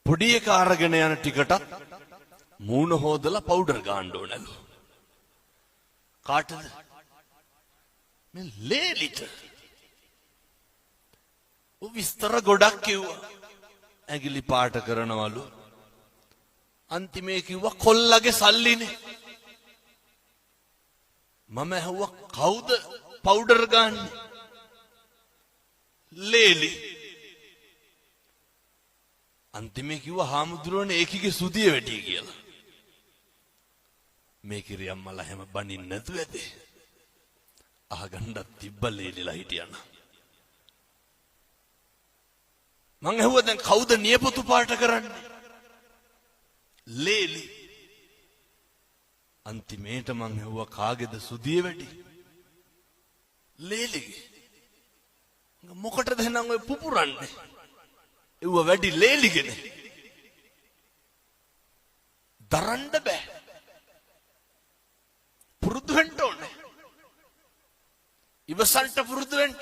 පොඩි එක අරගෙන යන ටිකටත් මූණ හොදලා පවුඩර් ගාන්න ඕනලු. කාටද? මේ ලේලිට. ඌ විස්තර ගොඩක් කිව්වා. ඇඟිලි පාට කරනවලු. අන්තිමේ කිව්වා කොල්ලගේ සල්ලිනේ. මම ඇහුවා කවුද පවුඩර් ගාන්නේ? ලේලි. අන්තිමේ කිව්වා හාමුදුරුවනේ ඒකිගේ සුදිය වැඩි කියලා. මේ කිරි අම්මලා හැම බනින්න නැතුව ඇති. අහගන්නත් තිබ්බ ලේලිලා හිටියනම්. මං ඇහුවා දැන් කවුද නියපොතු පාට කරන්නේ? ලේලි. අන්තිමේට මං ඇහුවා කාගේද සුදිය වැඩි? ලේලිගේ. මොකටද එහෙනම් ඔය පුපුරන්නේ? එව්ව වැඩි ලේලිගෙන. දරන්න බෑ. පුරුදු වෙන්න ඕනේ. ඉවසන්ට පුරුදු වෙන්න.